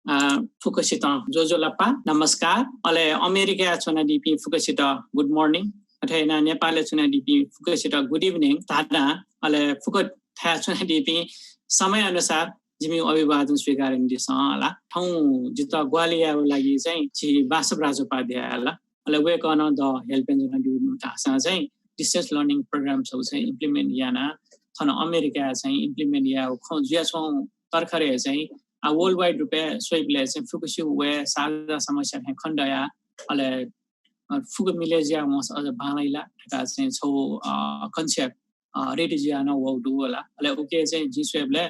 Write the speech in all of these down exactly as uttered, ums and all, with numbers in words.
अ, फुक्कसितं ज्वजलपा, नमस्कार। अले अमेरिकाय् च्वनादीपिं फुक्कसित good morning। अथे यानाः नेपालय् च्वनादीपिं फुक्कसित good evening धाना। अले फुक्क थाय् च्वनादीपिं समय अनुसार जिमि अभिवादन स्वीकार यानादिसँ ला। थौं जितः ग्वाहालि यायेगु लागि चाहिँ झी वासव राजोपाध्याय ला। अले वय्कलं द help यानाच्वनादीगु धाःसा चाहिँ distance learning program छगू चाहिँ implement याना थन अमेरिकाय् चाहिँ implement यायेगु खँ जुयाच्वंगु तर्खरय् चाहिँ आ worldwide रूपय् स्वइबलय् चाहिँ फुक्कसिगु वय् साझा समस्या थें खनेदया अले अ, फुक्क मिले जुया वंसा अझ बांलाइ ला धकाः चाहिँ छगू, अ, concept, अ, ready जुया नं वःगु दु होला। अले उके चाहिँ जिं स्वयेबलय्,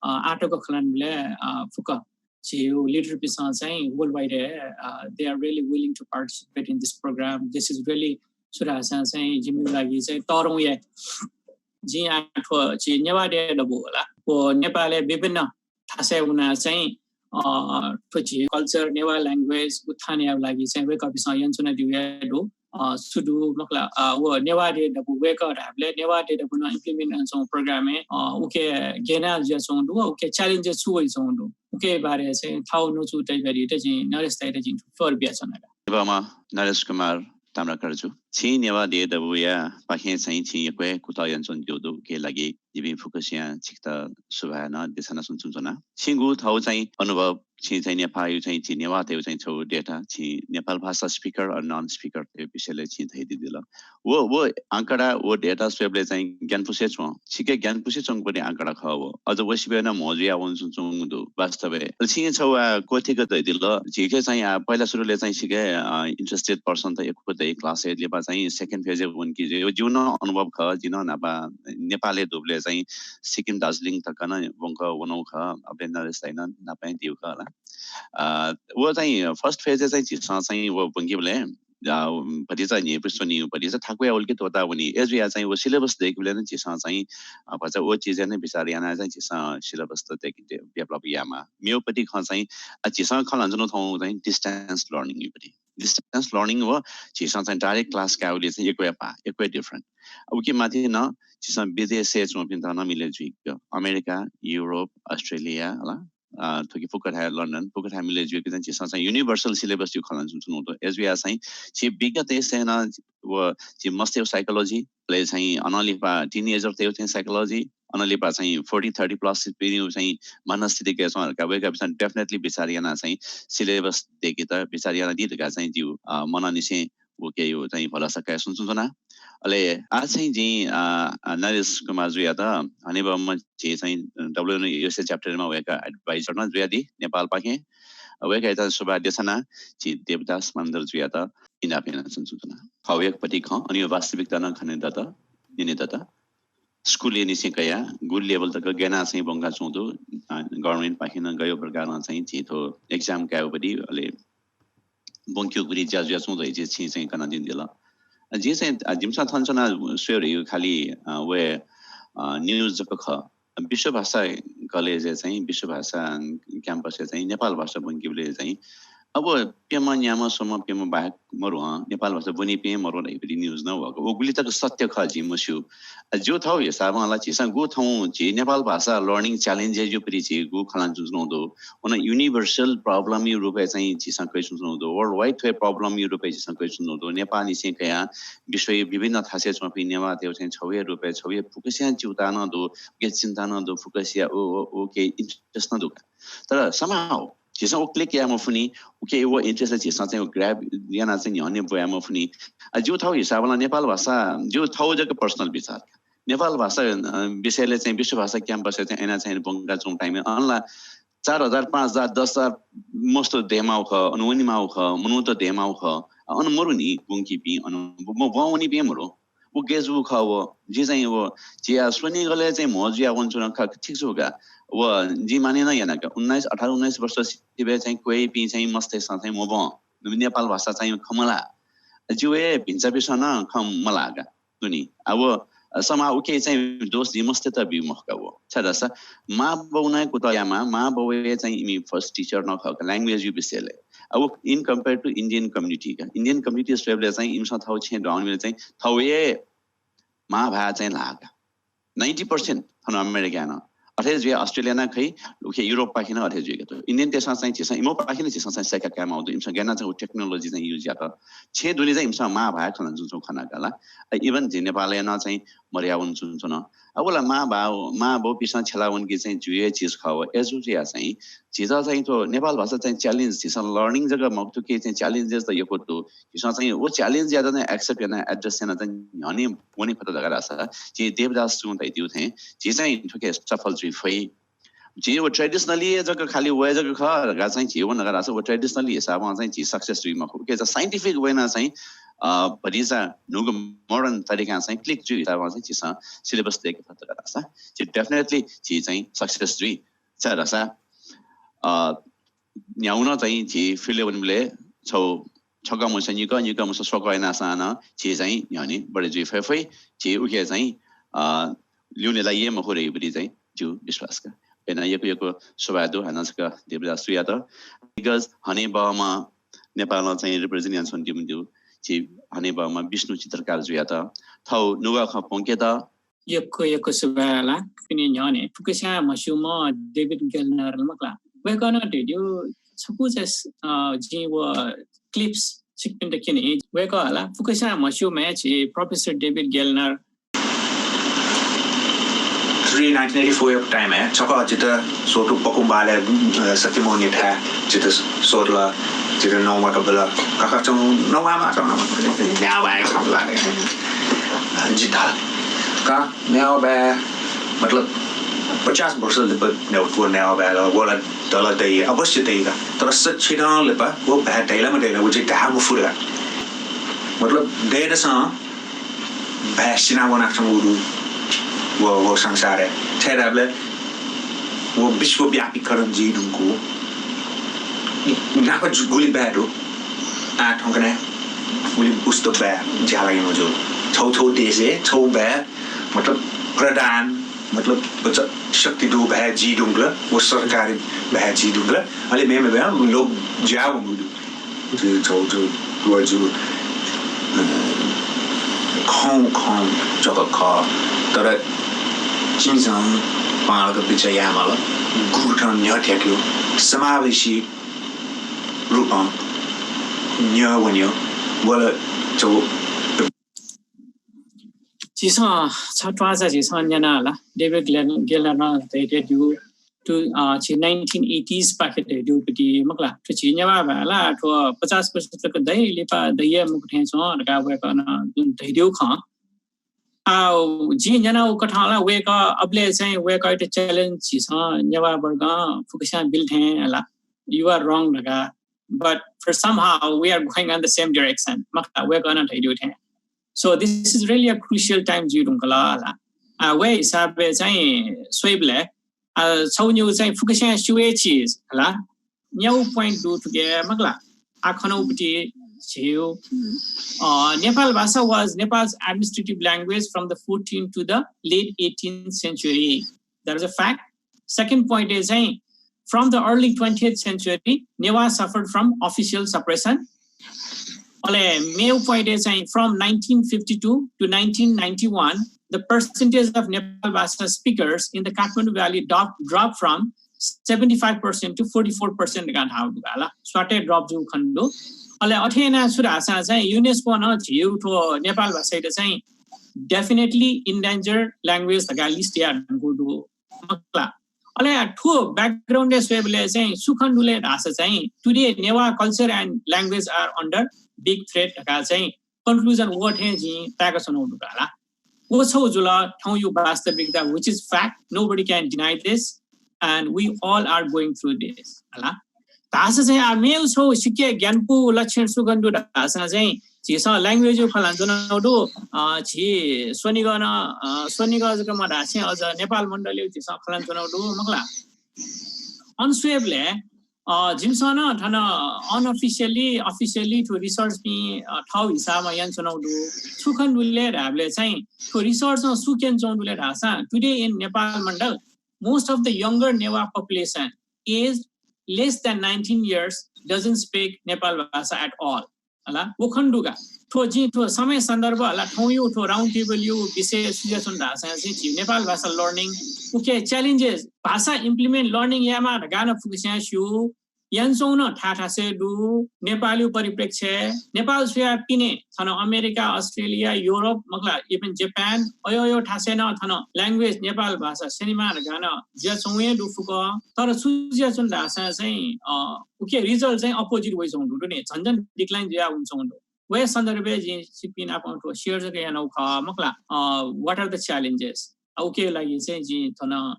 अ, आःतक खँ ल्हानाबलय्, अ, फुक्क झीगु leader पिसं चाहिँ worldwide, अ, they are really willing to participate in this program। This is really सुरासा चाहिँ जिमिगु लागि चाहिँ तःधंगु हे। जिं आः थ्व झी नेवाः देय् दबू होला। व नेपालय् विभिन्न थासय् वनाः चाहिँ, अ, थ्व झी culture, नेवाः language उत्थान यायेगु लागि चाहिँ वय्कःपिसं यानाच्वनादीगु हे दु। अ, सुदु मखु ला, अ, व नेवाः देय् दबू वय्कः धायेबलय् नेवाः देय् दबू नं implement यानाच्वंगु program-य्, अ, उके गय् याना जुयाच्वंगु दु, उके challenge छु वइच्वंगु दु, उके बारे चाहिँ थःगु न्वचु तयाबियादीत जिं नरेश दाइयात जिं floor बियाच्वना। नेवाःम्ह नरेश कुमार ताम्राकारजु, छिं नेवाः देय् दबूया पाखें चाहिँ छिं यक्व हे कुतः यानाच्वनादीगु दु, उके लागि जिपिं फुक्कसियां छिकपिन्त सुभाय् नं देछानाच्वनाच्वना। छिगु थःगु चाहिँ अनुभव, छिं चाहिँ नेपाःया चाहिँ झी नेवाःतय्गु चाहिँ छगू data, छिं नेपाल भाषा speaker अले non speaker तय्गु विषयलय् छिं धयादिल। व, व आँकडा, व data स्वयेबलय् चाहिँ ग्यानापुसे च्वं। छिके ग्यानापुसे च्वंगु पति आँकडा खः व। अझ व सिबें नं म्हो जुया वनाच्वंगु दु वास्तवय्। अले छिं छगू आ क्वथिक धयादिल। झीके चाहिँ आ पहिला सुरुले चाहिँ छिके, अ, interested person त यक्व दइ, class eight लिपा चाहिँ second phase-य् वंकी। जिगु नं अनुभव खः, जि नं न्हापा नेपालय् दुबलय् चाहिँ सिक्किम दार्जिलिङ तक नं वंक वनागु खः, अबलय् नरेश दाइ नं नापं दीगु खः ला। अ, व चाहिँ first phase-य् चाहिँ झीसं चाहिँ व ब्वंकीबलय्, अ, भतिचा न्ह्यइपुसे च्वनी, भतिचा थाकुया वल कि त्वःता वनी। अय्जुया चाहिँ व syllabus दय्केबलय् नं झीसं चाहिँ, अ, भचा व चिजय् नं बिचाः यानाः चाहिँ झीसं syllabus त दय्के, दे-, develop यायेमाः। मेगु पति खँ चाहिँ, अ, झीसं खँ ल्हानाच्वनागु थौं चाहिँ distance learning-या पति। Distance learning व झीसं चाहिँ direct class कायेबलय् चाहिँ यक्व हे पाः, यक्व हे different। उकी माथि नं झीसं विदेशय् च्वंपिन्त नं मिले जुइक, अमेरिका, युरोप, अस्ट्रेलिया, हला, अ, थुकी फुक्क थाय्, लन्डन, फुक्क थाय् मिले जुइक चाहिँ झीसं चाहिँ universal syllabus-या खँ ल्हानाच्वनागु दु। अय्जुया चाहिँ झी विज्ञतय्सं नं व झी मस्तय् psychology, अले चाहिँ अनंलिपा teenager-तय् चाहिँ psychology, अनंलिपा चाहिँ forty, thirty plus पिनिगु चाहिँ मनस्थिति गय् च्वं धकाः वय्कःपिसं definitely बिचाः यानाः चाहिँ syllabus दय्केत बिचाः यानादी धकाः चाहिँ जिगु, अ, मनंनिसें उकेया चाहिँ भलसा कयाच्वनाच्वना। अले आः चाहिँ जिं, अ, अ, नरेश कुमारजुयात हनेबहःम्ह झी चाहिँ WNUSA chapter-मा वय्कः advisor नं जुयादी नेपालपाखें। वय्कःयात सुभाय् देछानाः झी देवदास मानन्धरजुयात इनाप यानाच्वनाच्वना। थौं वय्कःया पति खँ, अन वास्तविकता नं खनेदत, न्यनेदत। स्कुलय्निसें कयाः गुगु level तक गय् यानाः चाहिँ ब्वंकाच्वंगु दु, अ, government-पाखें नं गय् प्रकारं चाहिँ झी थ्व exam कायेगु पति, अले ब्वंकेगु पति ज्या जुयाच्वंगु दु, अय् झी छिं चाहिँ कनादिल। अ, जिं चाहिँ, अ, जिमिसं थन च्वनाः स्वयेगु खालि, अ, व, अ, news जक खः। विश्व भाषा college-य् चाहिँ, विश्व भाषा campus-य् चाहिँ नेपाल भाषा ब्वंकेबलय् चाहिँ अब प्यम्ह न्याम्ह स्वम्ह प्यम्ह बाहेक मरु हं, नेपाल भाषा ब्वनीपिं मरु धइगु news नं वःगु। व गुलि तक सत्य खः जिं मस्यू। अ, जिगु थःगु हिसाबं ला झीसं गुगु थौं झी नेपाल भाषा learning challenge-या पति झीगु खँ ल्हानाच्वनाच्वनागु दु। अन universal problem-या रूपय् चाहिँ झीसं कयाच्वनाच्वनागु दु। Worldwide थ्व problem-या रूपय् झीसं कयाच्वनाच्वनागु दु। नेपाःनिसें कयाः विश्वया विभिन्न थासय् च्वंपिं नेवाःतय् चाहिँ छगू हे रूपय्, छगू हे फुक्कसिया च्यूताः नं दु, उके चिन्ता नं दु, फुक्कसिया उ, उ, उके interest नं दु का। तर somehow झीसं उ click याये मफुनि, उके व interest झीसं चाहिँ grab यानाः चाहिँ न्ह्यःने ब्वये मफुनि। अ, जिगु थःगु हिसाबं ला नेपाल भाषा, जिगु थःगु जक personal विचार। नेपाल भाषा, अ, विषयलय् चाहिँ विश्व भाषा campus-य् चाहिँ अन चाहिँ ब्वंकाच्वंगु time-य् अन ला चार हजार, पाँच हजार, दस हजार मस्त दयेमाःगु खः, अन वनेमाःगु खः, मनूत दयेमाःगु खः। अ, अन मरु नि ब्वंकीपिं, अन ब्वं वनीपिं मरु। व गय् जूगु खः व। जिं चाहिँ व, झी स्वनिगलय् चाहिँ म्हो जुया वनाच्वनागु खः, ठीक जू का। व जिं माने नं याना का। उन्नाइस, अठार उन्नाइस वर्ष सिबें चाहिँ क्वय्‌पिं चाहिँ मस्तय्‌सं चाहिँ मब्वं। नेपाल भाषा चाहिँ खँ मल्हाः। जिगु हे भिन्चापिसं नं खँ मल्हाः का। दुनि। आ व, अ, somehow उके चाहिँ दोष जिं मस्तय्‌त बी मखु का व। छाय्‌धाःसा मां बौ नं कुतः यायेमाः, मां बौ हे चाहिँ इमि first teacher नं खः का, language-या विषयलय्। आ व in compare to Indian community का। Indian community स्वयेबलय् चाहिँ इमिसं थःगु छेँ दुहां वनीबलय् चाहिँ थःगु हे मां भाय् चाहिँ ल्हाः का। Ninety percent थन अमेरिकाय् नं। अथे जुइ अस्ट्रेलिया नं खइ, उखे युरोपपाखे नं अथे जुइके दु। इन्डियन देशं चाहिँ झीसं इमोपाखे नं झीसं चाहिँ सय्का काये माउ दु। इमिसं गय् याना चाहिँ उ टेक्नोलोजी चाहिँ युज यात। छेँ दुने चाहिँ इमिसं माः भाय् खँ ल्हानाच्वंगु खना का ला। अ, even झी नेपालय् नं चाहिँ मर्या वनाच्वंगु च्वन। अ, व ला मां बा-, मां बौपिसं छ्यला वंके चाहिँ जुइ हे चिज खः व। अय् जुया चाहिँ झीत चाहिँ थ्व नेपाल भाषा चाहिँ च्यालेन्ज, झीसं लर्निङ जक मखु थुके चाहिँ च्यालेन्जेस त यक्व दु। झीसं चाहिँ व च्यालेन्जयात चाहिँ एक्सेप्ट याना एड्रेस याना चाहिँ न्ह्यःने वने फत धकाः धाःसा झी देवदास जुं धयादिउ थें झी चाहिँ थुके सफल जुइ फइ। झी व ट्रेडिसनली जक खालि वये जक खः धकाः चाहिँ झी वन धकाः धाःसा व ट्रेडिसनली हिसाबं चाहिँ झी सक्सेस जुइ मखु। उके चाहिँ साइन्टिफिक वेना चाहिँ, अ, भतिचा न्हूगु मोडर्न तरिकां चाहिँ क्लिक जुइ हिसाबं चाहिँ झीसं सिलेबस दय्के फत धकाः धाःसा झी डेफिनेटली झी चाहिँ सक्सेस जुइ। छाय् धाःसा, अ, न्ह्यागु नं चाहिँ झी फिल्डय् वनेबलय् छौ छकः मनुष्य निकः, निकः मनुष्य स्वकः यानासां नं झी चाहिँ न्ह्यःने बढे जुइ फय् फइ। झी उखे चाहिँ, अ, ल्यूने लाइ हे मखु धइबलय् चाहिँ जिगु विश्वास का। अय्‌नं यक्व यक्व सुभाय् दु हानं छकः देवदास जुयात। Because हनेबहःम्ह नेपालं चाहिँ रिप्रेजेन्ट यानाच्वनादीम्ह दु। झी हनेबहःम्ह विष्णु चित्रकार जुयात। थौं नुगः खँ प्वंकेत यक्व यक्व सुभाय् ला। पिने न्ह्यःने फुक्कस्यां म्हस्यूम्ह डेभिड गेलनर मखु ला। वय्‌कलं धयादिउ छकू चाहिँ, अ, जिं व क्लिप्स छिकपिन्त क्यने। वय्‌कः ला फुक्कस्यां म्हस्यूम्ह झी प्रोफेसर डेभिड गेलनर। Three nineteen eighty four य् time य् छकः जितः स्वतु पकुम्बालय्, अ, सत्यमोहन थाय् जितः स्वतल, जितः नवाय्‌क बल। काका च्वं नवाय्‌मा, च्वं नवाय्‌मा। न्यावाय् च्वं ला। जितः का न्यावाय्, मतलब, पचास वर्ष लिपा न्याव-, व न्यावाय् ला, व ला दल दइ, अवश्य दइ का। तर सच्चिनं लिपा व भाय् दइ ला मदइ ला, व चाहिँ धाये मफु ला। मतलब, दय्‌दसं भाय् सिना वनाच्वंगु दु व, व संसारय्। छाय्‌धाःबलय् व विश्वव्यापीकरण जुइ धुंकू। नाप जु-, गुलि भाय् दु। आः थौंकन्हय् गुलि उस्त भाय् ज्या लागे मजू। छौ छौ देशय् छौ भाय्, मतलब, प्रधान, मतलब, बच्चा शक्ति दु भाय् जुइ धुंकल, व सरकारी भाय् जुइ धुंकल। अले मेम्ह भाय् लोक ज्या वंगु दु। जु, जु, जु, व जु, अ, खँ, खँ जक खः। तर छिमिसं बांलाक बिचाः यायेमाल। गुकथं न्ह्यथ्याक्यु, समावेशी रूपं न्ह्यः वन्यु, वल जु। झीसं छ त्वाःचा झीसं न्यना ला, डेभिड गेलन-, गेलनरं धयातःगु दु, अ, झी nineteen eighties पाखे धयातःगु पति मखु ला, थ्व झी नेवाः भाय् ला थ्व पचास वर्ष तक दइ, लिपा दइ हे मखु थें च्वं धकाः वय्‌कलं जुन धयातःगु खँ। आ, जिं न्यनागु कथं ला वय्‌कः अबलय् चाहिँ वय्‌कःयात च्यालेन्ज झीसं नेवाः वर्गं फुक्कस्यां बिल थें ला, you are wrong धकाः। But for somehow we are going on the same direction। मखु ला, वय्‌कलं धयातःगु थें। So this is really a crucial time जुइ धुंकल ला। आ, व हिसाबय् चाहिँ स्वयेबलय्, आ, छगू निगू चाहिँ फुक्कस्यां स्यू हे चिज ला। न्यागू point दु थुके मखु ला। आ, खनौ पति झीगु, अ, नेपाल भाषा was Nepal's administrative language from the fourteenth to the late eighteenth century। That is a fact। Second point is चाहिँ, from the early twentieth century, Newa suffered from official suppression। अले मेगु point चाहिँ, from nineteen fifty-two to nineteen ninety-one, the percentage of Nepal Bhasa speakers in the Kathmandu Valley drop, dropped from seventy-five percent to forty-four percent धकाः धाःगु दु का ला। स्वाटय् drop जूगु खने दु। अले अथे यानाः छु धाःसा चाहिँ UNESCO नं झीगु थ्व नेपाल भाषायात चाहिँ definitely endangered language धकाः list याये धुंकूगु दु। मखु ला। अले थ्व background य् स्वयेबलय् चाहिँ छु खने दु ले धाःसा चाहिँ, today Newa culture and language are under big threat धकाः चाहिँ conclusion व थें जिं ताय्‌काच्वनागु दु का ला। व छगू जुल थौंयागु वास्तविकता, which is fact, nobody can deny this, and we all are going through this, हला। धाःसा चाहिँ आ मेगु छगू सिक्क ग्यानापुगु लक्षण छु खने दु धाःसा चाहिँ झीसं language-यागु खँ ल्हानाच्वनागु दु, अ, झी स्वनिगः नं, अ, स्वनिगः जक मधासे अझ नेपाल मण्डलीयागु झीसं खँ ल्हानाच्वनागु दु, मखु ला। अन स्वयेबलय्, अ, जिमिसं नं थन unofficially, officially थ्व research-पिं, अ, थःगु हिसाबं यानाच्वनागु दु। छु खने दु ले धायेबलय् चाहिँ थ्व research-ं छु क्यनाच्वंगु दु ले धाःसा, today in Nepal Mandal, most of the younger Newa population aged less than nineteen years doesn't speak Nepal Bhasa at all। हला, व खने दु का। थ्व जिं थ्व समय सन्दर्भ हला, थौंयु थ्व round table यु विषय सु जुयाच्वन धाःसा चाहिँ झी नेपाल भाषा learning उके challenges, भाषा implement learning यायेमाः धकाः नं फुक्कसियां स्यू। यानाच्वंगु नं थाय् थासय् दु। नेपालयु परिप्रेक्ष्य, नेपाल स्वयाः पिने थन अमेरिका, अस्ट्रेलिया, युरोप, मखुला, even जापान, अयो अयो थासय् नं थन language नेपाल भाषा स्यनेमाः धकाः नं जुयाच्वंगु हे दु फुक्क। तर छु जुयाच्वन धाःसा चाहिँ, अ, उके result चाहिँ opposite वइच्वंगु दु नि, झन झन decline जुया वनाच्वंगु दु। व हे सन्दर्भय् जिं छिपिं नाप थ्व share जक यानागु खः, मखुला, अ, what are the challenges? अ, उके लागि चाहिँ जिं थन,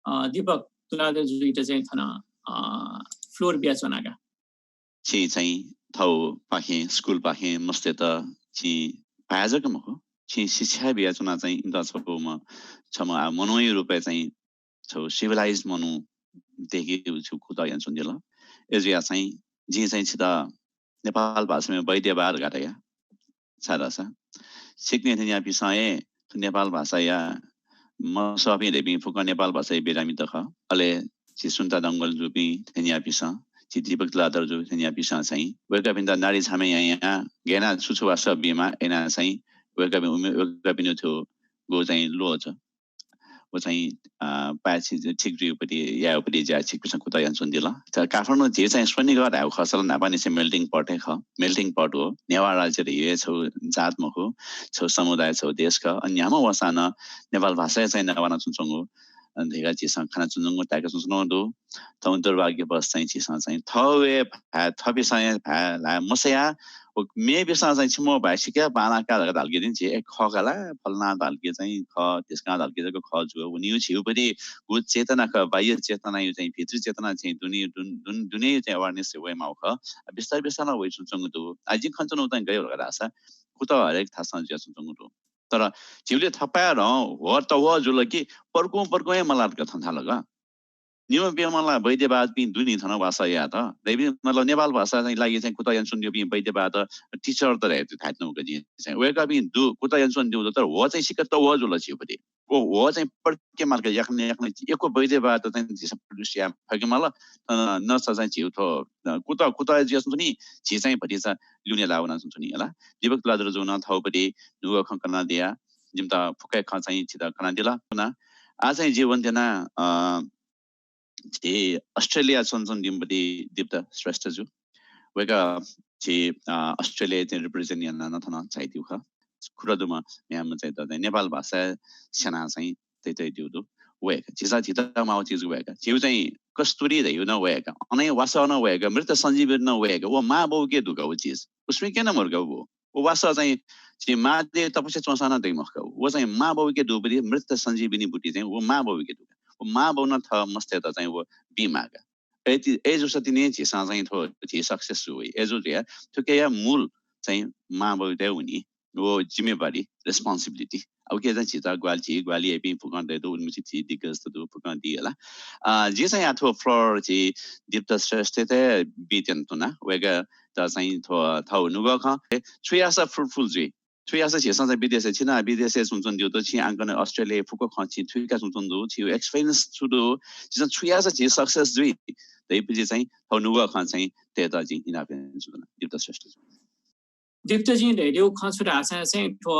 अ, दीपक तुलाधर जुयात चाहिँ थन, अ, floor बियाच्वना का। छिं चाहिँ थःपाखें, स्कुलपाखें मस्तय्त छिं भाय् जक मखु, छिं शिक्षा बियाच्वनाः चाहिँ इमित छम्ह, छम्ह आ मनूया रूपय् चाहिँ छगू civilized मनू दयेकेगु छगू कुतः यानाच्वनादिल। अय्‌जुयाः चाहिँ जिं चाहिँ छित नेपाल भाषामय् वैद्यवाद धकाः धया। छाय्‌धाःसा छिकपिं थज्याःपिन्सं हे थ्व नेपाल भाषाया मसःपिं धइपिं फुक्कं नेपाल भाषाया बिरामी त खः। अले झी सुन्ता डंगोल जुपिं थज्याःपिन्सं, झी दीपक तुलाधर जु थज्याःपिन्सं चाहिँ वय्‌कःपिन्त नारी छामे यायां गय् यानाः छु छु वासः बीमाः यानाः चाहिँ वय्‌कःपिं उमे-, वय्‌कःपिनिगु थ्व चाहिँ ल्वःचा व चाहिँ, अ, पाय्‌छि ठीक जुइगुपट्टि यायेगुपट्टि ज्या छिकपिन्सं कुतः यानाच्वनादिल। त काठमाडौं झी चाहिँ स्वनिगः धायेगु खःसा ला न्हापांनिसें melting pot हे खः। Melting pot हो। नेवाः राज्य धइगु हे छगू जात मखु, छगू समुदाय, छगू देश खः। अन न्ह्याम्ह वसां नं नेपाल भाषाय् चाहिँ नवानाच्वनाच्वंगु, अ, धइगु झीसं खनाच्वनाच्वंगु, ताय्‌काच्वनाच्वनागु दु। थौं दुर्भाग्यवश चाहिँ झीसं चाहिँ थःगु हे भाय्, थःपिन्सं हे भाय् ल्हाये मसयाः व मेपिन्सं चाहिँ छिमि भाय् सिक्क बांलाः का धकाः धाल कि झी ए खः का ला, फलाना धाल कि चाहिँ खः, धिस्कां धाल कि जक खः जू। व निगू झीगुपट्टि व चेतना खः, बाह्य चेतनाया चाहिँ भित्री चेतना चाहिँ दुने, दुन-, दुन-, दुने चाहिँ awareness वयेमाःगु खः। बिस्तार बिस्तार नं वइच्वनाच्वंगु दु। आः जिं खनाच्वनागु चाहिँ गय् धकाः धाःसा कुतः हरेक थासं जुयाच्वनाच्वंगु दु। तर झीगुलिं थपाय्‌धं ह्वः तह्वः जुल कि पर्कुं पर्कुं हे मलात का थन थाल का। निम्ह प्यम्ह ला वैद्यवादपिं दु नि थन वासः यायेत। दैवी मतलब नेपाल भाषा चाहिँ लागि चाहिँ कुतः यानाच्वनादीपिं वैद्यवाद teacher त धाये, धायेत्यनागु जिं चाहिँ। वय्‌कःपिं दु, कुतः यानाच्वनादीगु दु, तर ह्वः चाहिँ सिक्क तह्वः जुल झीगुपट्टि। व ह्वः चाहिँ पर्के माल का, याकनं याकनं यक्व वैद्यवाद चाहिँ झीसं produce याये फय्‌के माल। अ, नसा चाहिँ झीगु थ्व, अ, कुतः, कुतः जुयाच्वंगु नि, झी चाहिँ भतिचा ल्यूने लाः वनाच्वंगु नि हला। दीपक तुलाधर जुं नं थःगुपट्टि नुगः खँ कनादिया, जिमित फुक्क खँ चाहिँ छित कनादिल। आः चाहिँ जि वनेत्यना, अ, झी अस्ट्रेलियाय् च्वनाच्वनादीम्ह दीप्त श्रेष्ठ जु। वय्‌कः झी, अ, अस्ट्रेलियायात represent यानाः नं थन झायादीगु खः। खुदँ दुम्ह म्ह्याय्‌म्ह चाहिँ त चाहिँ नेपाल भाषा स्यनाः चाहिँ तयातयादीगु दु। वय्‌कः झीसं झीत माःगु चिज वय्‌कः। झीगु चाहिँ कस्तुरी धइगु नं वय्‌कः। अन हे वासः नं वय्‌कः, मृत सञ्जीवनी नं वय्‌कः। व मांबौके दु का व चिज। व स्वइके नं मदु का व। व वासः चाहिँ झी मांया तपस्या च्वंसां नं दइ मखु का। व चाहिँ मांबौके दुगुपट्टि, मृत सञ्जीवनी बुटी चाहिँ व मांबौके दु का। व मांबौनं थः मस्तय्‌त चाहिँ व बीमाः का। अय् ति-, अय्‌जूसा तिनि झीसं चाहिँ थ्व झी success जू वइ। अय्‌जूगुलिं थुकिया मूल चाहिँ मांबौयात वनी। व जिम्मेवारी, responsibility। अ, उके चाहिँ झीत ग्वाहालि, झी ग्वाहालि याइपिं फुक्कं दइ दु, उलिमछि झी दिग्गजत दु, फुक्कं दी हला। अ, जिं चाहिँ आः थ्व floor झी दीप्त श्रेष्ठयात बीत्यनाच्वना। वय्‌कःयात चाहिँ थ्व, थःगु नुगः खँ, छु याःसा fruitful जुइ? छु याःसा झीसं चाहिँ विदेशय्, छिं नं विदेशय् च्वनाच्वनादीगु दु, छिं आः कन अस्ट्रेलियाय् फुक्क खँ छिं थुइकाच्वनाच्वनादीगु दु, छिगु experience छु दु, झीसं छु याःसा झी success जुइ धइपिं चाहिँ थःगु नुगः खँ चाहिँ तयेत जिं इनाप यानाच्वना, दीप्त श्रेष्ठ। दीप्त, जिं धयादीगु खँ छु धाःसा चाहिँ थ्व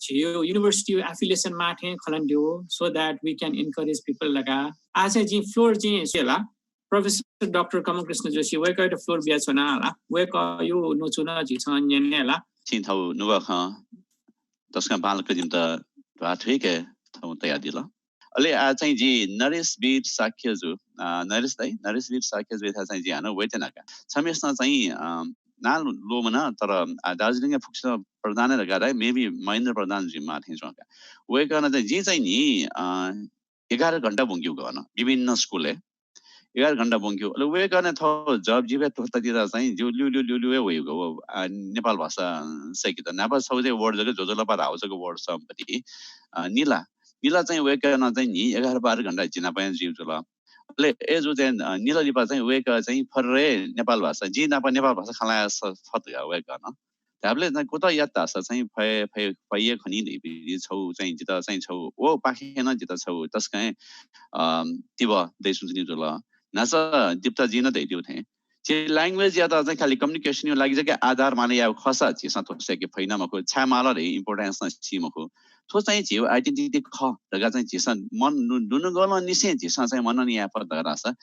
झीगु university affiliation माः थें खँ ल्हानादीगु, so that we can encourage people धकाः। आः चाहिँ जिं floor जिं स्यू ला, Professor डाक्टर कमलकृष्ण जोशी, वय्‌कःयात floor बियाच्वना हला। वय्‌कःयागु न्वचु नं झीसं न्यने हला। छिं थःगु नुगः खँ तसकं बांलाक जिमित ध्वाथुइक थौं तयादिल। अले आः चाहिँ जि नरेश वीर शाक्य जु, अ, नरेश दाइ, नरेश वीर शाक्य जुयाथाय् चाहिँ जि हानं वयेत्यना का। छम्हेसिनं चाहिँ, अ, नां ल्वःमन, तर, अ, दार्जिलिङय् फुक्कसित प्रधान हे धकाः धाइ, maybe महेन्द्र प्रधान जुइमाः थें च्वं का। वय्‌कलं चाहिँ, जिं चाहिँ नि, अ, एघार घण्टा ब्वंकेगु का अन, विभिन्न स्कुलय्। एघार घण्टा ब्वंकेगु। अले वय्‌कलं थःगु job जिगु त्वःतादिल चाहिँ, जिगु ल्यूल्यू ल्यूल्यू हे वइगु का। व, अ, नेपाल भाषा सय्‌केत। न्हापा छगू चाहिँ word जक, ज्वजलपा धाःगु जक word सम्पत्ति, अ, निला। निला चाहिँ वय्‌कलं चाहिँ नि एघार बाह्र घण्टा जि नाप हे जुइगु जुल। अले अय्‌जूगुलिं चाहिँ, अ, निला लिपा चाहिँ वय्‌कः चाहिँ फर्रे नेपाल भाषा, जि नाप नेपाल भाषा खँ ल्हाये स-, फत का वय्‌कलं। धायेबलय् चाहिँ कुतः यात धाःसा चाहिँ फै-, फै-, फैया खनी धइपिं छगू चाहिँ जितः चाहिँ छगू, व पाखें नं जितः छगू तसकं, अ, तिबः दइच्वंगु जुल। न्हाचः दीप्त जिं नं धयादीगु थें, झी language यात चाहिँ खालि communication या लागि जक आधार माने याव खसा झीसं थ्व सेके फैना मखु, छाय् माल रे importance न सी मखु। थ्व चाहिँ झीव identity खः धका चाहिँ झीसं मन नु-, नुनुगलं निसें झीसं चाहिँ मनन याये फत धका धाःसा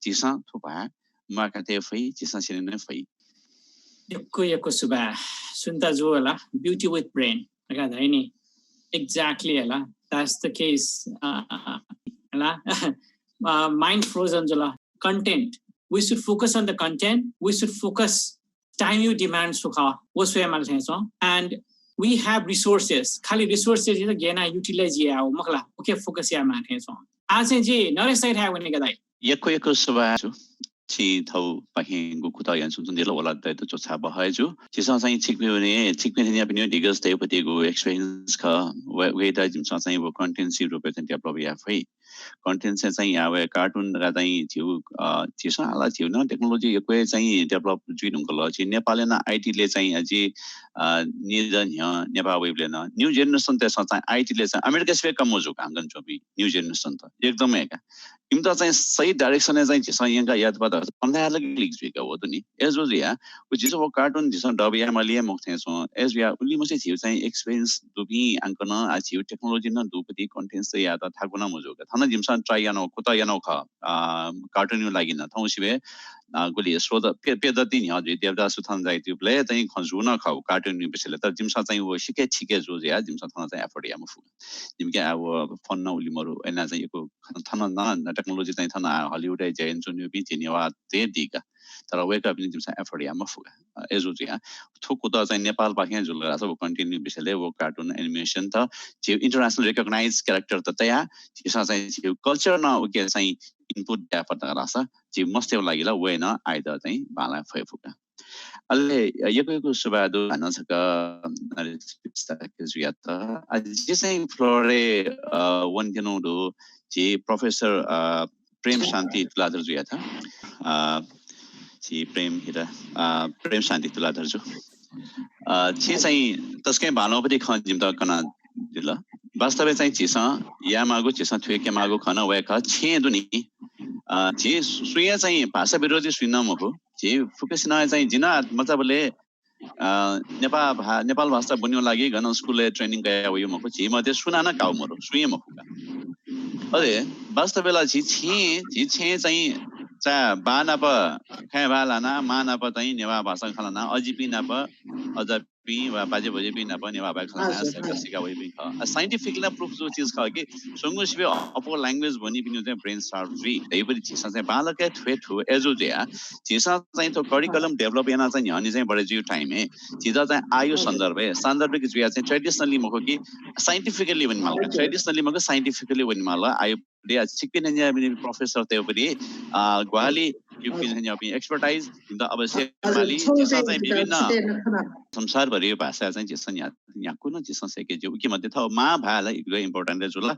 झीसं थ्व भाय् म्वाका तये फइ, झीसं सिने फइ। यक्व यक्व सुभाय्। सुन्ता जु होला, beauty with brain धका धाइ नि। Exactly होला, that's the case। अ, अ, अ, होला। अ, mind frozen जुल। Content, we should focus on the content, we should focus time you demand सुख, वो स्वया माल थें च्वं। And we have resources, खाली resources ये गेना utilize या हो मखला, उके focus या माल थें च्वं। आज चाहिँ जे नरेश साइड है वने गदाई। यक्व यक्व सुभाय् जु। छि थौ पाखें गु कुतः याना च्वंगु दिल वला दय्‌त च्वछा बहय् जु। झीसं चाहिँ छिकपिं वने, छिकपिं थें याःपिं दिग्गज तय्‌पतिगु experience खः। व-, वय्‌त जिमिसं चाहिँ व content सिप रूपय् चाहिँ develop या फइ। Content चाहिँ, चाहिँ यावय् cartoon धका चाहिँ झीव, अ, झीसं आला झीव नं technology यक्व चाहिँ develop जुइ धुंकल। झी नेपालय् नं IT ले चाहिँ अझ, अ, निज न्ह्यः नेपाः वइबलय् नं new generation तय्‌सं चाहिँ IT ले चाहिँ अमेरिका सिबें कम मजू का हांगन च्वंपिं new generation त। एकदम हे का। इमित चाहिँ सही direction य् चाहिँ झीसं यंका यात पता अन्धार लगे लिक जुइका वःतुनि। अय्‌जु जुया, उ झीसं व cartoon झीसं dub या माली हे मखु थें च्वं। अय्‌जु जुया, उलि मसे झीव चाहिँ experience दुपिं आंकनं, आ झीव technology नं दुपति content त यात थाकु नं मजू का। थन जिमिसं try यानो, कुतः यानो खः। अ, cartoon यु लागि नं थौं सिबें, अ, गुलि स्रोत पे-, पेदति न्ह्यः जुइ देवदास सुथन जाइतिबलय् चाहिँ खँ जू नं खः cartoon यु विषयले। तर जिमिसं चाहिँ व सिके छिके जू जुया, जिमिसं थन चाहिँ afford या मफु। जिमिके आ व phone नं उलि मरु, एना चाहिँ यक्व थन नं technology चाहिँ थन आ Hollywood य् ज्या याना च्वंपिं झी नेवाःतय् दी का। तर वय्‌कःपिनि जिमिसं afford या मफु का। अ, अय्‌जु जुया, थुकुत चाहिँ नेपालपाखें जुल धाःसा व content यु विषयले व cartoon animation त झीव international recognize character त तया, झीसं चाहिँ झीव culture नं उके चाहिँ input द्या पता धाःसा झीव मस्तय् लागि ला वय् नं आइत चाहिँ बांला फय् फु का। अले यक्व यक्व सुभाय् दु हानं छकः नरेश पिस्ताके जुयात। अ, जि चाहिँ floor य्, अ, वनेत्यनु दु, झी professor, अ, प्रेम शान्ति तुलाधर जुयात। अ, झी प्रेम हिरा, अ, प्रेम शान्ति तुलाधर जु। अ, छि चाहिँ तसकं बांलाःपति खँ जिमित कना दिल। वास्तवय् चाहिँ झीसं यायेमाःगु, झीसं थुइकेमाःगु खँ नं वय्‌कः छेँ दुनि। अ, झी सु-, सुया चाहिँ भाषा विरोधी सुइ नं मखु। झी फुक्कसिनं चाहिँ जिं नं मचाबलय्, अ, नेपा भा-, नेपाल भाषा ब्वनेगु लागि गन school य् training कया वइगु मखु। झी मध्ये सुनानं काउ मरु, सुइ मखु का। अले वास्तवय् ला झी छेँ, झी छेँ चाहिँ चा बा नाप खँय् बाः लाना, मां नाप चाहिँ नेवाः भाषा खँ ल्हाना, अजिपिं नाप, अजापिं वा बाजे बजेपिं नाप नेवाः भाय् खँ ल्हाना हजुर, हजुर। सिका वइपिं खः। अ, scientifically नं proof जू चिज खः कि स्वंगू सिबें अप्वः language ब्वनीपिनिगु चाहिँ brain sharp जुइ। धइपति झीसं चाहिँ बांलाक थ्वय् थु। अय्‌जु जुया, झीसं चाहिँ थ्व curriculum develop याना चाहिँ न्ह्यःने चाहिँ बढे जुइगु time य् झीत चाहिँ आयु सन्दर्भय्, सान्दर्भिक जुया चाहिँ traditionally मखु कि scientifically वनेमाल का। हजुर। Traditionally मखु, scientifically वनेमाल। आयु दे आ छिकपिं न्ह्यःने professor तय्‌पति, अ, ग्वाहालि, युपिं न्ह्यःने expertise, जिमित अवश्य हजुर, माली, छौ झीसं चाहिँ चाहिँ जिमित विभिन्न छुटे नखना। संसारभरि भाषा चाहिँ झीसं न्ह्या-, न्ह्याकु नं झीसं सय्‌के ज्यू। उकी मध्ये थ्व मां भाय् ला एकदम important जुल।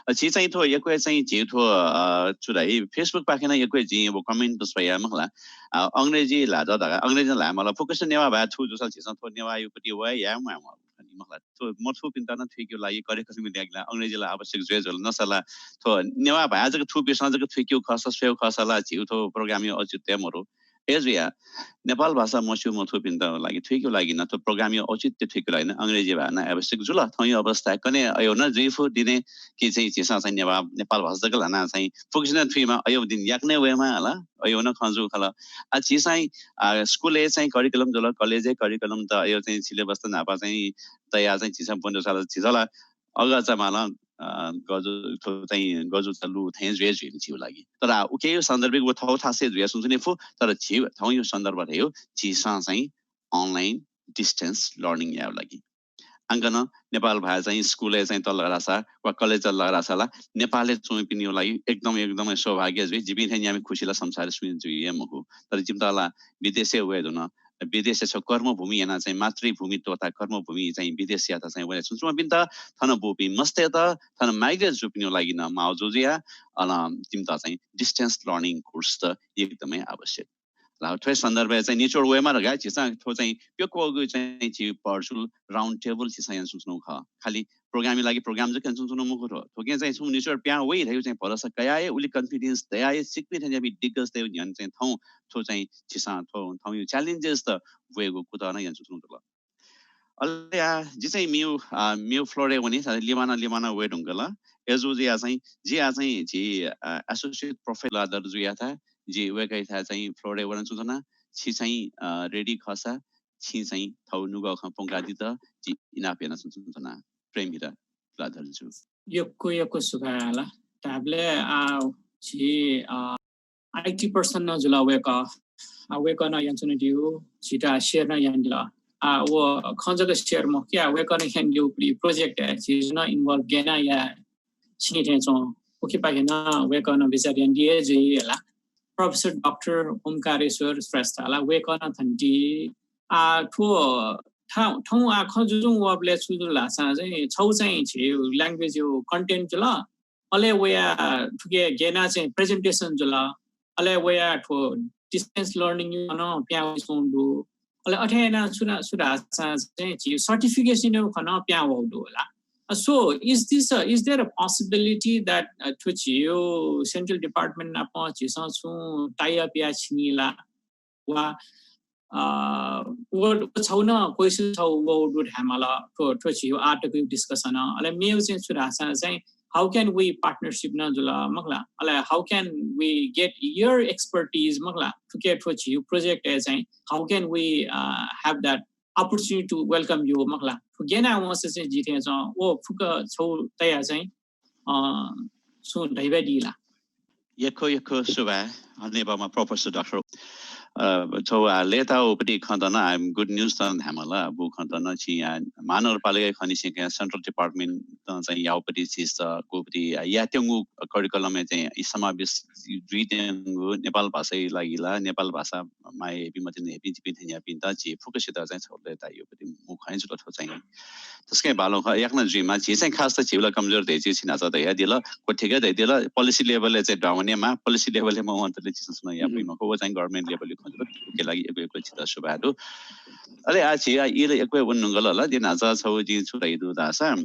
अ, झी चाहिँ थ्व यक्व चाहिँ झी थ्व, अ, छु धाइ, Facebook पाखें नं यक्व जिं व comment स्वया मखु ला। अ, अंग्रेजी ल्हात धका, अंग्रेजी ल्हायेमाल, फुक्कसिनं नेवाः भाय् थु जूसा झीसं थ्व नेवाः युपति वये याये म्वाये म्वाः। खनी मखु ला। थ्व मथूपिन्त नं थुइकेगु लागि curriculum यायेगु ला अंग्रेजी ला आवश्यक जुइ जुल, नसा ला थ्व नेवाः भाय् जक थूपिन्सं जक थुइकेगु खःसा, स्वयेगु खःसा ला झीगु थ्व program या औचित्य मरु। अय्‌जुया नेपाल भाषा मस्यू मथूपिन्त लागि थुइकेगु लागि नं थ्व program या औचित्य थुइकेगु लागि नं अंग्रेजी भाय् नं आवश्यक जुल। थौंया अवस्था कन्हय् अय्‌नं जुइ फु दिने कि चाहिँ झीसं चाहिँ नेवाः, नेपाल भाषा जक ल्हाना चाहिँ फुक्कसिनं थुइमा, अय् दिन याकनं वयेमा हला, अय् नं खँ जू खला। आ, झीसं, आ, school य् चाहिँ curriculum जुल, college य् curriculum त अय् चाहिँ syllabus त न्हापा चाहिँ तयार चाहिँ झीसं ब्वने साल झीसं ला अगः चाहिँ मालं, अ, गजु, थ्व चाहिँ गजु चाहिँ लु थें जुइ जुइ झीगु लागि। तर आ, उकिया सन्दर्भिक व थौं थासय् जुया सुं सुं नि फु, तर झी, थौंया सन्दर्भ धइगु झीसं चाहिँ online distance learning यायेगु लागि। आंकनं नेपाल भाय् चाहिँ school य् चाहिँ तल धाःसा वा college तल धाःसा ला नेपालय् च्वंपिनिगु लागि एकदम, एकदमै सौभाग्य जुइ। जिपिं थें न्याम्ह खुसी ला संसारय् सुं जुइ हे मखु। तर जिमित ला विदेशय् वये धुन, विदेशय् छ कर्मभूमि याना चाहिँ मातृभूमि त्वःता कर्मभूमि चाहिँ विदेशयात चाहिँ वये। सुं सुंपिन्त, थन बूपिं मस्तय्त, थन migrate जूपिनिगु लागि नं माउ जुजुया, अन तिमित चाहिँ distance learning course त एकदमै आवश्यक। ला, थ्व सन्दर्भय् चाहिँ निचोड वयेमा धकाः झीसं थ्व चाहिँ प्यक्वःगु चाहिँ झी virtual round table झीसं याना सुं सुं खः। खालि program या लागि program जक यानाच्वंगु मखु थ्व। थुकिं चाहिँ छुं निश्चय प्यां वइ धइगु चाहिँ भरोसा कयाः हे, उलि confidence तयाः हे, सिक्पिं थज्याःपिं दिग्गजतय् न्ह्यःने चाहिँ थौं थ्व चाहिँ झीसं थ्व थौंया challenges त ब्वयेगु कुतः नं यानाच्वंगु दु। अले आ, जि चाहिँ मेगु, आ, मेगु floor-य् वने, लिमानं लिमानं वये धुंकल। अय्जूगु जुयाः चाहिँ जि आः चाहिँ झी, आ, associate professor तुलाधर जुयाथाय्, जि वय्कःयाथाय् चाहिँ floor-य् वनाच्वंगु दु। छि चाहिँ, आ, ready खःसा छिं चाहिँ थःगु नुगः खँ प्वंकादीत जि इनाप यानाच्वंगु दु। प्रेम हिरा तुलाधर जु। यक्व यक्व सुभाय् ला। धाःबलय् आ, झी, आ, IT person नं जुल वय्कः। आ, वय्कलं यानाच्वनादीगु झीत share नं यानादिल। आ, व खँ जक share मखु कि, आ, वय्कलं यानादीगु project-य् झी नं involve गय् याना या छिं थें च्वं। उखेपाखे नं वय्कलं बिचाः यानादी हे जुइ ला। Professor डाक्टर ओमकारेश्वर श्रेष्ठ ला, वय्कलं थन दी। आ, थ्व थौं, थौं आ खँ जुजुं वःबलय् छु जुल धाःसा चाहिँ छगू चाहिँ झी language-या content जुल, अले वया थुके गय् याना चाहिँ presentation जुल, अले वया थ्व distance learning नं प्यां वइच्वंगु दु। अले अथे याना छु ना, छु धाःसा चाहिँ झी certification-या खँ नं प्यां वःगु दु ला। So, is this a, is there a possibility that, uh, थ्व झीगु central department नाप झीसं छुं tie up याये छिनि ला? वा, अ, व, व छगू नं question छगू वःगु दु धायेमाल, थ्व, थ्व झीगु आःतकया discussion। अले मेगु चाहिँ छु धाःसा चाहिँ, how can we partnership नं जुल मखु ला? अले how can we get your expertise मखु ला? थुके थ्व झीगु project-य् चाहिँ, how can we, uh, have that opportunity to welcome you मखु ला? थ्व गय् याना वंसा चाहिँ जि थें च्वं, व फुक्क छगू तयाः चाहिँ अ, छुं धयाबियादी ला? यक्व यक्व सुभाय्, हनेबहःम्ह professor डाक्टर। अ, छगू आ, लय्ताःगु पति खँ त नं, आ, good news त नं धायेमाल, आ, बूगु खँ त नं, छिं आ, महानगरपालिकाया खँ निसें कयाः central department-नं चाहिँ याःगु पति झीसं गुगु पति, आ, यायेत्यंगु curriculum-य् चाहिँ ई समावेश जुइत्यंगु नेपाल भाषाया लागि ला, नेपाल भाषा माया याइपिं मतिना याइपिं जिपिं थज्याःपिन्त झी फुक्कसित चाहिँ छगू लय्ताःगु पति मू खँ जुल थ्व चाहिँ। तसकं बांलाःगु खः, याकनं जुइमाः। झी चाहिँ खास त झीगु ला कमजोर धइगु झी न्हाचः धयादिल, क्वथिक धयादिल, policy level-य् चाहिँ दुहां वनेमाः, policy level-य् मवंतले झीसं छुं नं याये फइ मखु, व चाहिँ government level-या खँ जुल, उकिया लागि यक्व यक्व छितः सुभाय् दु। अले आ झी आ ई ला यक्व हे वने धुंकल ला, जिं न्हाचः छगू जिं छु धयागु दु धाःसा,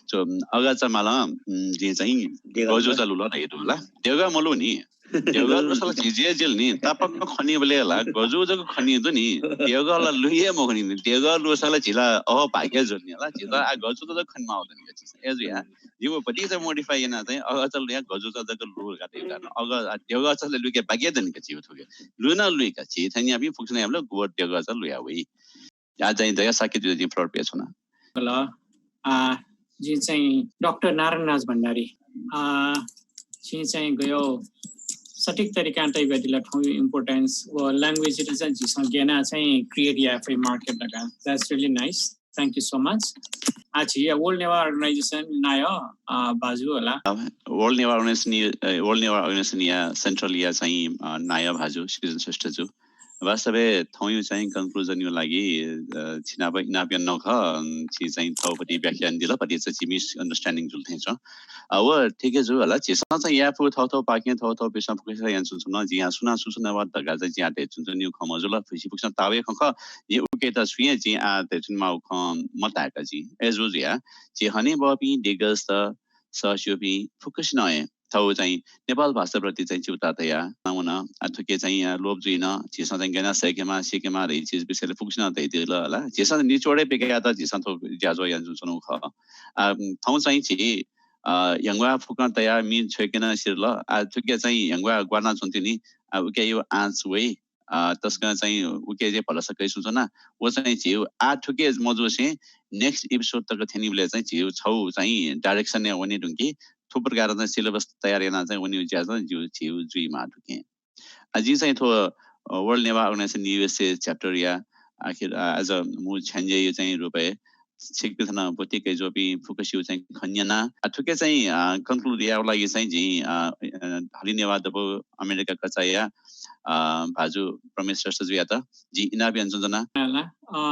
छु, अगाचा मालं, उम्, जिं चाहिँ देगः गजूचा लुल धयागु दु ला, देगः मलु नि। देगः लुसा ला झी जे जुल नि, तापाक खनीबलय् ला गजू जक खनी दु नि। देगः ला लुइ हे मखु नि। देगः लुसा ला झी ला अहभाग्य जुल नि ला। झी ला आ गजूचा जक खनेमाःगु दु नि का झीसं। अय्जूगुलिं जिगु पति चाहिँ modify याना चाहिँ अगाचा लुयाः गजूचा जक लु धकाः धयागु का। अगा, आ, देगःचा ला लुइके बाकि दनि का झीगु थुके। लुइ नं लुइ का झी थज्याःपिं फुक्कसिनं याःबलय् गुगु देगःचा लुया वइ। आ, चाहिँ दया साकेत जुयाः जिं floor प्यंछ्वना। हलो, आ, जिं चाहिँ डाक्टर नारायण राज भण्डारी, आ, छिं चाहिँ गय् सठिक तरिकां तयाबियादिल थौंया importance व language-यात चाहिँ झीसं गय् याना चाहिँ create याये फइ market धकाः। That's really nice. Thank you so much. आ, झीया World Newah Organization नायः, आ, भाजु हला। World Newah Organization, अ, World Newah Organization-या central-या चाहिँ, अ, नायः भाजु सृजन श्रेष्ठ जु। वास्तवय् थौंया चाहिँ conclusion-या लागि, अ, छिनाप इनाप यानागु खः, अ, छि चाहिँ थौं पति व्याख्या यानादिल, पति चाहिँ झी misunderstanding जुल थें च्वं। अ, व ठीक हे जू हला, झीसं चाहिँ याये फु थःथःपाखें थःथःपिन्सं फुक्कसित यानाच्वंगु नं, जिं आ सुनां छु छु नवात धकाः चाहिँ जिं आ धयाच्वंगु खँ मजू ला, फुइसिं फुक्कसिनं ताःहाकःगु खँ, जिं उकियात छुं हे जिं आ धयाच्वनेमाःगु खँ मताय्का जिं। अय्जूगु जुयाः झी हनेबहःपिं दिग्गजत सःस्यूपिं फुक्कसिनं हे थौं चाहिँ नेपाल भाषाप्रति चाहिँ च्यूताः तयाः वन। आ, थुके चाहिँ, आ, लोभ जुइन, झीसं चाहिँ गय् याना सय्केमाः, सीकेमाः धइगु चिज विषयलय् फुक्कसिनं धयादिल हला। झीसं निचोडय् पिकयात झीसं थ्व ज्याझ्वः यानाच्वनागु खः। आ, थौं चाहिँ झी, आ, ह्यंग्वाः फुक्कं तयाः मि छ्वय्के नं सिधल। आ, थुके चाहिँ ह्यंग्वाः ग्वानाच्वंतिनि, आ, उकिया आँच वइ। अ, तसकं चाहिँ उके जे भलसा कयाच्वनाच्वना, व चाहिँ झीगु आः थुके मजूसें next episode तक थ्यनीबलय् चाहिँ झीगु छगू चाहिँ direction-य् वने धुंकी, थ्व प्रकारं चाहिँ syllabus तयार यानाः चाहिँ वनेगु ज्या चाहिँ झीगु, झीगु जुइमाः धुंकी। अ, जिं चाहिँ थ्व, अ, World Newah Organization U S A chapter-या आखिर, अ, as a मू छ्याञ्जेया चाहिँ रूपय् छिकपिन्त नं ब्वति कयाच्वंपिं फुक्कसिगु चाहिँ खँ न्यना। आ, थुके चाहिँ, अ, conclude यायेगु लागि चाहिँ जिं, अ, अ, हलिं नेवाः दबू अमेरिका कचाःया, अ, भाजु प्रमेश श्रेष्ठ जुयात जिं इनाप यानाच्वना। ला, अ,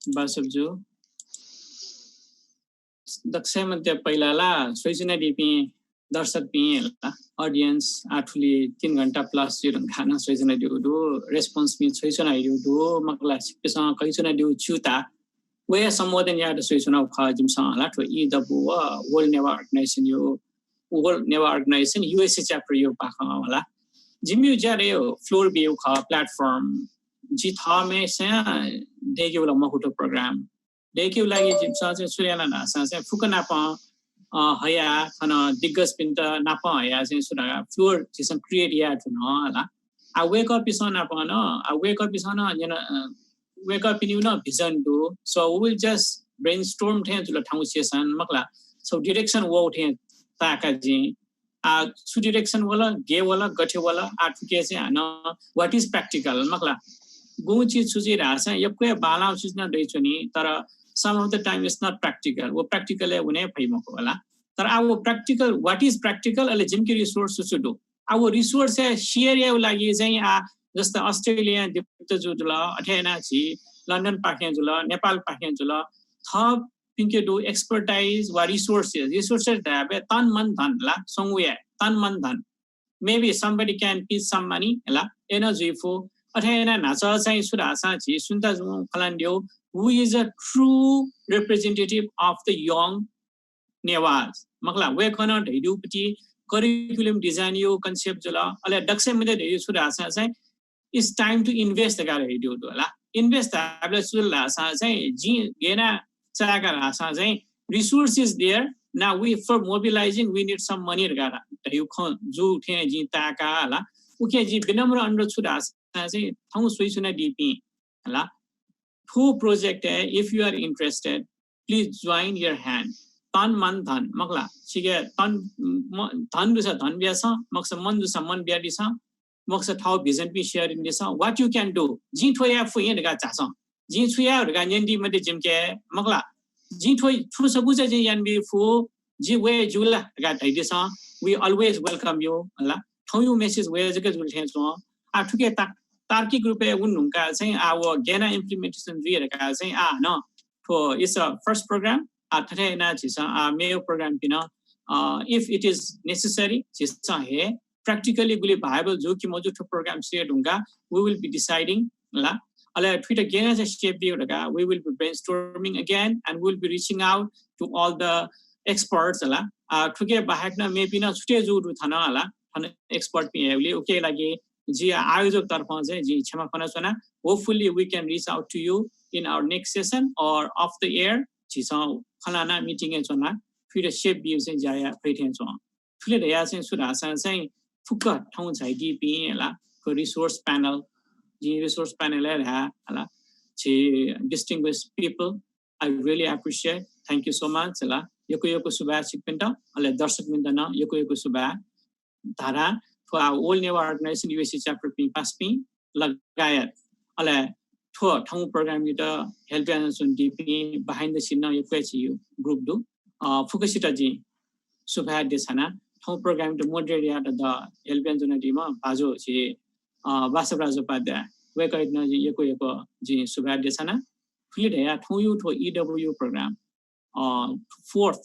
बासव जु, दकलय् मध्य पहिला ला स्वयाच्वनादीपिं दर्शकपिं ला, audience, आ थुलि तीन घण्टा plus जुइ धुंकाः नं स्वयाच्वनादीगु दु, response पिं छ्वयाच्वनादीगु दु, मखु ला, छिकपिन्सं कयाच्वनादीगु च्यूताः वया सम्बोधन यायेत स्वइच्वनागु खः जिमिसं हला। थ्व ईडब्ल्यू व World Neva Organization यो, World Neva Organization USA chapter यो पाखं हला। जिमियो ज्या दयो floor बियो खः, platform। जि थःम्हस्यां दय्केगु ला मखु थ्व program। दय्केगु लागि जिमिसं चाहिँ छु याना धाःसा चाहिँ फुक्क नाप, अ, हया थन दिग्गजपिन्त नाप हया चाहिँ छु धाःसा floor झीसं create याये धुन हला। आ वय्कःपिसं नाप न, आ वय्कःपिसं न न्यन, अ, वय्कःपिनिगु नं vision दु। So we will just brainstorm थें जुल थौं session मखला। So direction वउ थें ताका जिं। आ छु direction वल, गे वल, गथे वल, आ थुके चाहिँ हानं what is practical मखला। गुं चिज छु चिज धाःसा यक्व हे बांलाः सूचना दइच्वनी, तर some of the time it's not practical। व practical हे वने फइ मखु हला। तर आ व practical, what is practical, अले जिमिके resource छु छु दु। आ व resource हे share यायेगु लागि चाहिँ आ जस्तै अस्ट्रेलियां दीप्त जु जुल, अथे याना झी लन्डन पाखें जुल, नेपाल पाखें जुल, थःपिंके दु expertise वा resources, resources धायेबलय् तन मन धन ला, संगु याये, तन मन धन। Maybe somebody can pitch some money, हला, अय्नं जुइफु। अथे याना न्हाचः चाहिँ छु धाःसा झी सुन्ता जुं खँ ल्हानादिउ, who is a true representative of the young Nevas मखला, वय्कलं धयादिउपति curriculum design यो concept जुल, अले दक्वसिबें धयादिउ छु धाःसा चाहिँ it's time to invest धकाः धयादिउ दु हला। Invest धाःबलय् छु जुल धाःसा चाहिँ जिं गय् याना चाय्का धाःसा चाहिँ resource is there, now we, for mobilizing we need some money धकाः धयाउ खँ जु थें जिं ताय्का हला। उकिं जिं विनम्र अनुरोध छु धाःसा चाहिँ थौं स्वइच्वनादीपिं हला, थ्व project हे, if you are interested, please join your hand। तन मन धन मखला, छिके तन, म-, धन दुसा धन बियादिसँ, मखुसा मन दुसा मन बियादिसँ, मखुसा थःगु vision पिं share यानादिसँ। What you can do, जिं थ्व याये फु हे धकाः झासँ। जिं छु याये धकाः न्यनादी मते जिमिके मखला। जिं थ्व, थ्व सकूचा जिं यानाबी फु, जि वये ज्यू ला धकाः धयादिसँ। We always welcome you हला। थौंयु message वये जक जुल थें च्वं। आ थुके ता-, तार्किक रूपय् वने धुंकाः चाहिँ आ व गय् याना implementation जुइ धकाः चाहिँ आ न थ्व is a first program। आ थथे याना झीसं आ मेव program पिं नं, अ, if it is necessary, झीसं हे practically गुलि viable जू कि मजू थ्व program सिधये धुंकाः we will be deciding ला। अले थुइत गय् याना चाहिँ shape बिउ धकाः we will be brainstorming again and we will be reaching out to all the experts ला। आ, थुके बाहेक नं मेपिं नं छुटे जू दु थन ला, थन expert पिं हे उलि उके लागि जि आयोजक तर्फं चाहिँ जिं क्षमा फ्वनाच्वना। Hopefully we can reach out to you in our next session or off the air। झीसं खँ ल्हाना meeting य् च्वना थुइत shape बिउ चाहिँ ज्या याये फइ थें च्वं। थुलि धया चाहिँ छु धाःसा चाहिँ फुक्क थौं झाइदीपिं हला, क resource panel, जिं resource panel हे धाये हला, झी distinguished people, I really appreciate, thank you so much हला। यक्व यक्व सुभाय् छिकपिन्त, अले दर्शकपिन्त नं यक्व यक्व सुभाय्। धारा थ्व आ World Neva Organization USA chapter पिं पासापिं लगायत अले थ्व थौं program युत help यानाच्वनादीपिं behind the scene नं यक्व हे झीयु group दु। अ, फुक्कसित जिं सुभाय् देछाना। थौं program त moderate यायेत द help यानाच्वनादीम्ह भाजु झी, अ, वासव राजोपाध्याय, वय्कःयात नं जिं यक्व यक्व जिं सुभाय् देछाना। थुलि धया थौंयु थ्व ईडब्ल्यू program, अ, fourth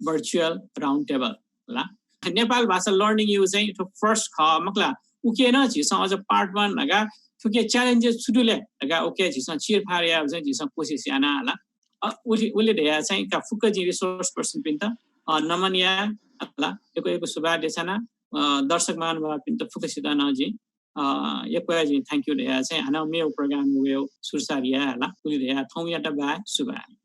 virtual round table ला। नेपाल भाषा learning यु चाहिँ थ्व first खः मखला। उके नं झीसं अझ part one धकाः थुके challenges छु दु ले धकाः उके झीसं चिरफार यायेगु चाहिँ झीसं कोसिस याना हला। अ, उलि, उलि धया चाहिँ का फुक्क जिं resource person पिन्त, अ, नमन याये हला। यक्व यक्व सुभाय् देछाना, अ, दर्शक महानुभावपिन्त फुक्कसित नं जिं, अ, यक्व हे जिं thank you धया चाहिँ हानं मेव program वयेगु सुरसार याये हला। उलि धया थौंयात बाय्, सुभाय्।